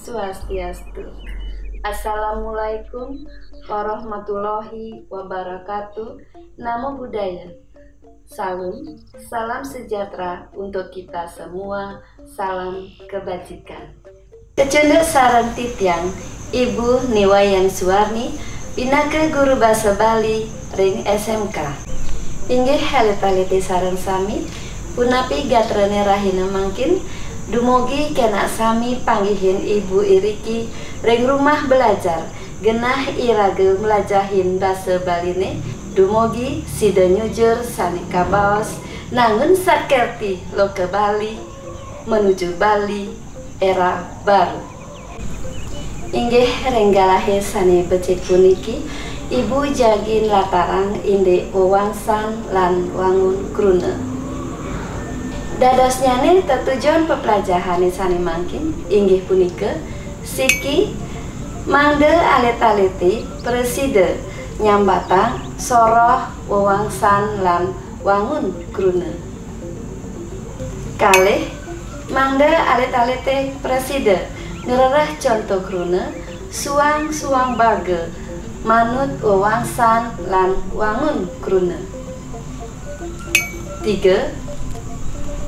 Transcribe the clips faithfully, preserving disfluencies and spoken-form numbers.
Swastiastu. Assalamualaikum warahmatullahi wabarakatuh. Namo Buddhaya. Salam, salam sejahtera untuk kita semua. Salam kebajikan. Kecunduk sareng titiang, Ibu Ni Wayan Suwarni, pinaka guru basa Bali ring S M K. Inggih alit-alité sareng sami, punapi gatrané rahina mangkin, dumugi kénak sami panggihin Ibu iriki ring rumah belajar, genah iraga mlajahin basa Baliné, dumugi sida nyujur sané kabaos nangun sakerti loka Bali menuju Bali era baru. Inggih ring galahé sané becik puniki, Ibu jagi nlatarang indik wewangsan lan wangun kruna. Dadosnyané tetujon peplajahané sané mangkin inggih punika, siki, mangda alit-alité prasida nyambatang soroh wewangsan lan wangun kruna. Kalih, mangda alit-alité prasida ngrereh conto kruna, suang-suang baga manut wewangsan lan wangun kruna. Tiga,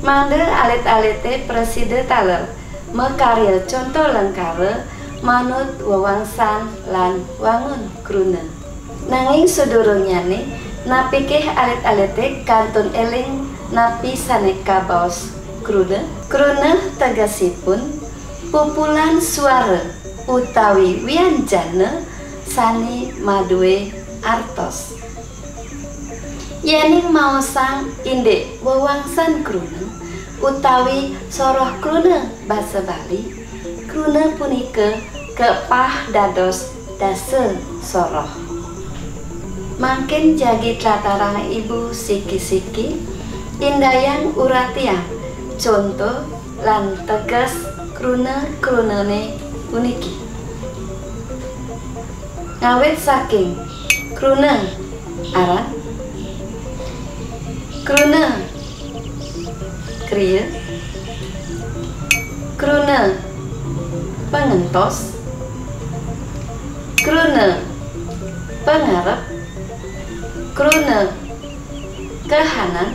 mangda alit-alité prasida taler makarya conto lengkara manut wewangsan lan wangun kruna. Nanging sadurungnyané, napikih alit-alité kantun éling napi sané kabaos kruna? Kruna tegesipun pupulan suara utawi wianjana sané madué artos. Yéning maosang indik wewangsan kruna utawi soroh kruna basa Bali, kruna punika kepah dados dasa soroh. Mangkin jagi tlatarang Ibu siki-siki, indayang uratiang conto lan teges kruna-krunané puniki. Ngawit saking kruna aran, kruna kriya, kruna pangentos, kruna pangarep, kruna kahanan,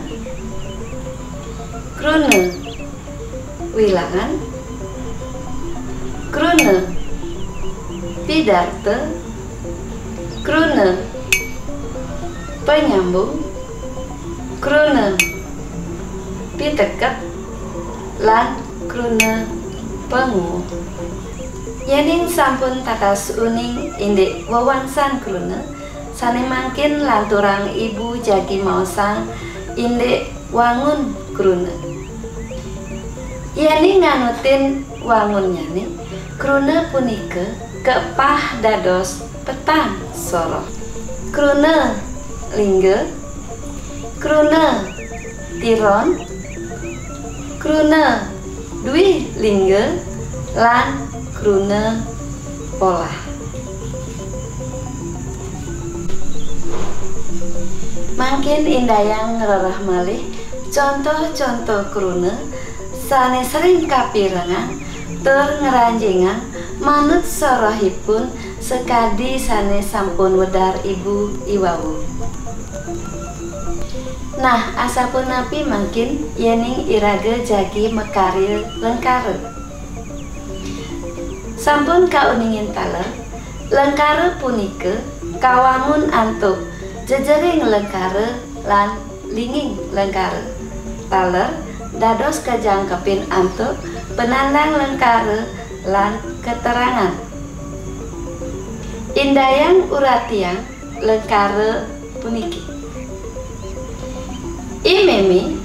kruna wilangan, kruna pidarta, kruna panyambung, kruna piteket, lan kruna panguwung. Yéning sampun tatas uning indik wewangsan kruna, sané mangkin lanturang Ibu jagi maosang indik wangun kruna. Yéning nganutin wangunnyané, kruna punika kepah dados petang soroh. Kruna lingga, kruna tiron, kruna dwi lingga, lan kruna polah. Mangkin indayang ngrereh malih conto-conto kruna sané sering kapirengang tur ngranjingang manut sorohipun sakadi sané sampun wedar Ibu iwau. Nah, asapunapi mangkin yéning iraga jagi makarya lengkara? Sampun kauningin taler, lengkara punika kawangun antuk jejering lengkara lan linging lengkara. Taler dados kajangkepin antuk penandang lengkara lan keterangan. Indayang uratiang lengkara puniki. I mémé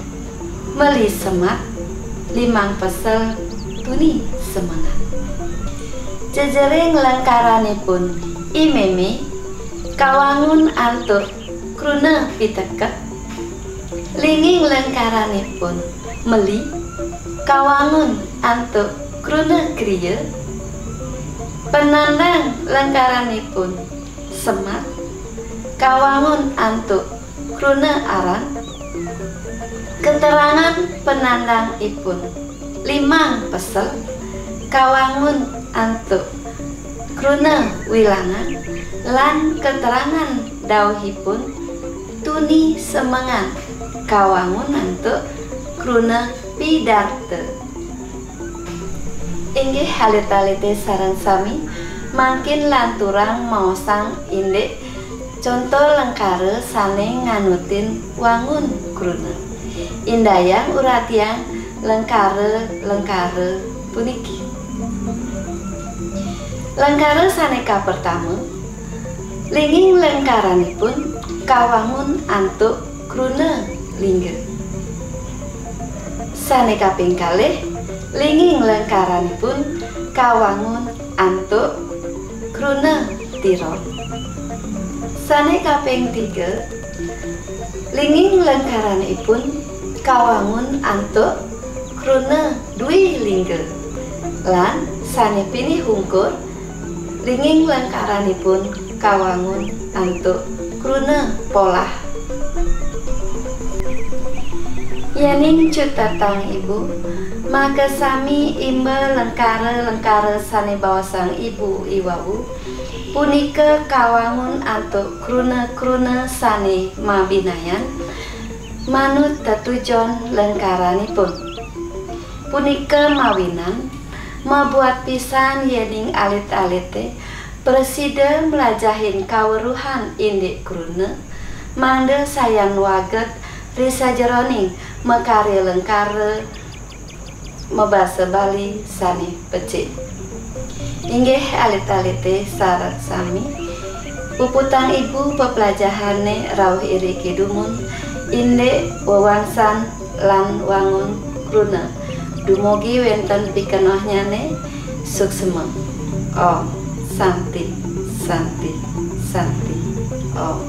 meli semat, limang pesel tuni semengan. Jejering lengkaranipun I mémé kawangun antuk kruna piteket, linging lengkaranipun meli kawangun antuk kruna kriya, penandang lengkaranipun semat kawangun antuk kruna aran, keterangan penandangipun limang pesel Kawangun antuk kruna wilangan lan keterangan dauhipun tuni semengan kawangun antuk kruna pidarta. Inggih alit-alite sareng sami, mangkin lanturang maosang indik conto lengkara sane nganutin wangun kruna. Indayang uratiang lengkara-lengkara puniki. Lengkara sane kapertama, linging lengkaranipun kawangun antuk kruna lingga. Sane kaping kalih, linging lengkaranipun kawangun antuk kruna tiron. Sane kaping tiga, linging lengkaranipun kawangun antuk kruna dwi lingga. Lan sane pinih ungkur, linging lengkaranipun kawangun antuk kruna polah. Yening cutetang ibu, makasami imba lengkara-lengkara sane baosang ibu iwau, punika kawangun antuk kruna-kruna sane mabinayan, manut tetujon lengkaranipun. Punika mawinan mabuat pisan yening alit-alite prasida mlajahin kaweruhan indik kruna, mangda sayan waget ri sajeroning makarya lengkara mabasa Bali sane becik. Inggih alit-alite sareng sami, puputang ibu peplajahane rauh iriki dumun, indik wewangsan lan wangun kruna. Dumugi wenten pikenohnyane, suksma. Om Santi, Santi, Santi. Om.